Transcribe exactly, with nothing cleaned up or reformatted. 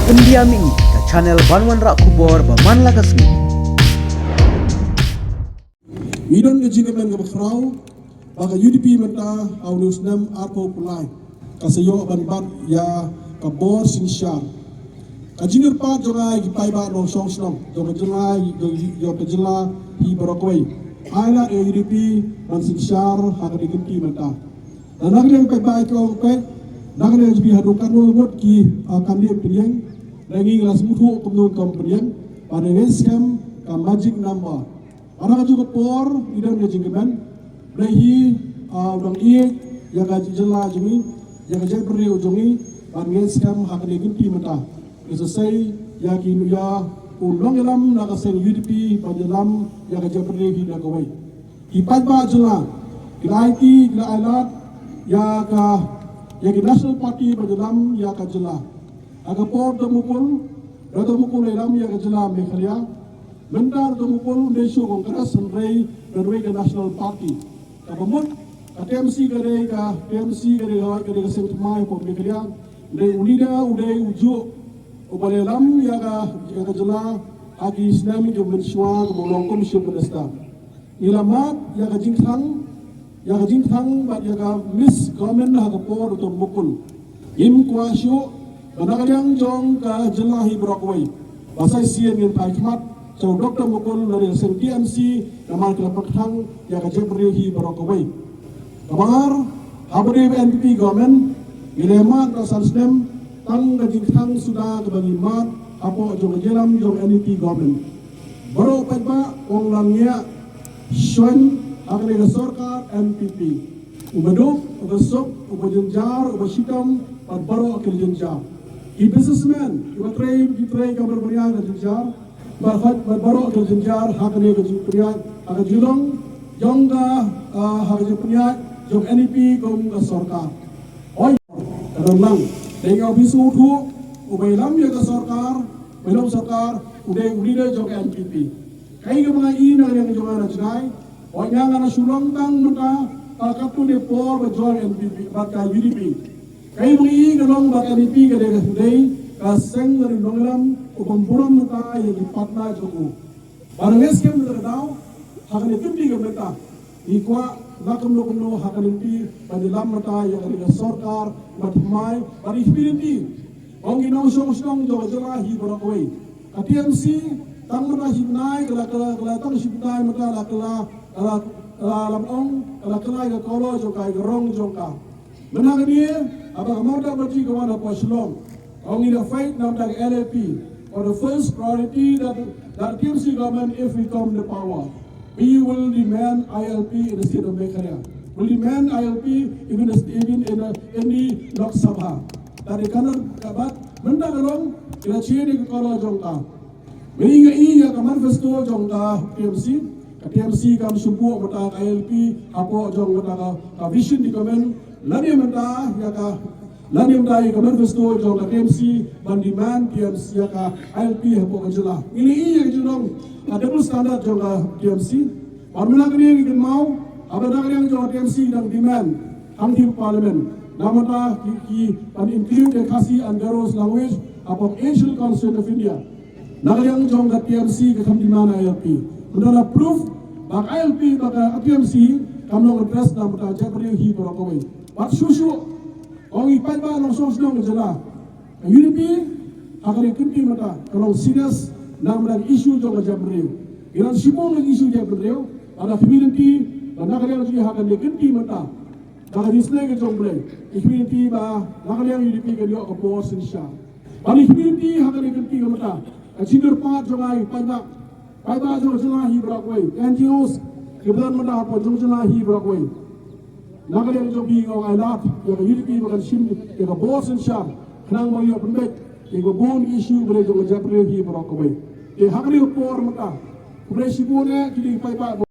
Pyndiam ïa ka channel ban wanrah khubor ba man la ka sngi. Ngi don ka jingkmen kaba khraw ba ka U D P mynta ha une u snem arphew pulai ka sa ïoh ban bat ïa ka bor synshar. Ka jingkyrpad jong nga ïa ki paidbah nongshong shnong jong ka jylla, jong ka jylla hi baroh kawei, ai lad ïa ka U D P ban synshar ha kane ka kynti mynta. Na ka liang paidbah ki ong peit, na ka liang jong phi haduh katno ngut ki, ah, candidate pynïeng. Ngi la sngewthuh kumno kam pynïeng. Bad ngi skhem ka magic number. Bad ha kajuh ka por ngi don ka jingkmen. Blei hi, ah, u dang ïeit ïa ka jylla jong ngi, ïa ka jaitbynriew jong ngi. Bad ngi skhem ha kane ka kynti mynta ngi sa sei ïa ki, ïa u nongïalam na ka seng U D P ban ïalam ïa ka jaitbynriew hi na kawei. Ki paidbah jylla ki la aiti, ki la ai lad ïa ka, ïa ki National Party ban ïalam ïa ka jylla. Ha ka por Doctor Mukul, Doctor Mukul u la ïalam ïa ka jylla Meghalaya. Mynta Doctor Mukul um dei shuh Congress, hynrei don wei ka National Party. Kaba mut ka T M C ka dei ka, T M C ka dei ka, ka dei ka seng thymmai hapoh Meghalaya. Hynrei u leader u dei u juh uba la ïalam ïa ka, ïa ka jylla ha ki snem kiba mynshuwa kaba u long kum Chief Minister. Ngi la mad ïa ka jingthrang, ïa ka jingthrang bad ïa ka misgovernment ha ka por Doctor Mukul. Ngim kwah shuh ba na ka liang jong ka jylla hi baroh kawei ba sa shisien ngin phai khmat sha u Doctor Mukul lane seng T M C namar ki la pyrkhat ïa ka jaitbynriew hi baroh kawei. Kaba ar, haba dei N P P government ngi la mad ka san snem, tang ka jingthrang suda kaba ngi mad hapoh jong ka jingïalam jong N P P government. Baroh paidbah ong la ngiah shon ha kane ka sorkar N P P. Uba duk, uba suk, uba jynjar, uba shitom, bad baroh ki jynjar. Ki businessman kiba trei, ki trei ka bynriew ka jynjar. Bad hoi, bad baroh ki jynjar ha kane ka jingpynïaid, ha ka jinglong jong ka, ah, ha ka jingpynïaid jong N P P kum ka sorkar. Hoi, ka don lang. Dei nga u Bisu u thuh, uba ïalam ïa ka sorkar, uba ïalam sorkar, u dei u leader jong ka N P P. Kaei kaba nga i na ka liang jong nga na jngai, hoi nga nga na shu long tang mynta, ah, katto katne por ba join N P P bad ka U D P. Kaei ba nga i ka long ba ka N P P ka dei ka, dei ka seng lane u nongïalam uba burom mynta ïa ki partner jong u. Bad nga ngeit skhem na ka daw ha kane ka kynti ka mynta ngi kwah la kumno kumno ha kane ka kynti ban ïalam mynta ïa kane ka sorkar ba thymmai bad i khmih lynti. Ong ki nongshong shnong jong ka jylla hi baroh kawei, ka T M C tang mynta shi bnai ka la, ka la, ka la tang shi bnai mynta la, ka la, ka la, ka la lam ong, ka la, ka la ïa ka kolo jong ka, ïa ka rong jong ka. Mynta ka dei haba ka Mamata Banerjee ka wan hapoh Shillong, ong ngi da fight na ka bynta ka I L P. For the first priority that, that T M C government, if we come the power, we will demand I L P in the state of Meghalaya. We'll demand I L P even the, even in the, in the Lok Sabha. That they cannot, but mynta ka long ki la shim ïa ka kolo jong ka. Mynta nga i ïa ka manifesto jong ka T M C, ka T M C kam shym buh mynta ka I L P hapoh jong mynta ka, ka vision document. Lane mynta ïa ka, lane mynta ïa ka manifesto jong ka T M C ban demand T M C ïa ka I L P hapoh ka jylla. Ngi la i ïa ka jinglong ka double standard jong ka T M C. Bad mynta ka dei ngi kynmaw haba na ka liang jong ka T M C dang demand hangtei parliament na mynta ki, ki ban include the Khasi and Garo's language hapoh Ancient Constitution of India. Na ka liang jong ka T M C ka kam demand I L P. Mynta la proof ba ka I L P bad ka T M C kam long address na ka bynta jaitbynriew hi baroh kawei. Bad shuh shuh, ong i paidbah nongshong shnong ka jylla, ka U D P ha kane ka kynti mynta ka long serious na ka bynta ka issue jong ka jaitbynriew. Ngi don shibun ka issue jaitbynriew, bad nga khmih lynti ba na ka liang jong ngi ha kane ka kynti mynta, da ka jingsnei ka jong U Blei, ngi khmih lynti ba na ka liang U D P kan ïoh ka bor synshar. Bad ngi khmih lynti ha kane ka kynti ka mynta, ka jingkyrpad jong nga ïa ki paidbah, paidbah jong ka jylla hi baroh kawei, N G Os kiba don mynta hapoh jong ka jylla hi baroh kawei. Na ka liang jong phi nga ong ai lad ïa ka U D P ba kan shim ïa ka bor synshar khnang ba ïoh pynbeit ïa kiba bun ki issue ba dei jong ka jaitbynriew hi baroh kawei. Te ha kane ka por mynta, khublei shibun eh ki dei ki paidbah.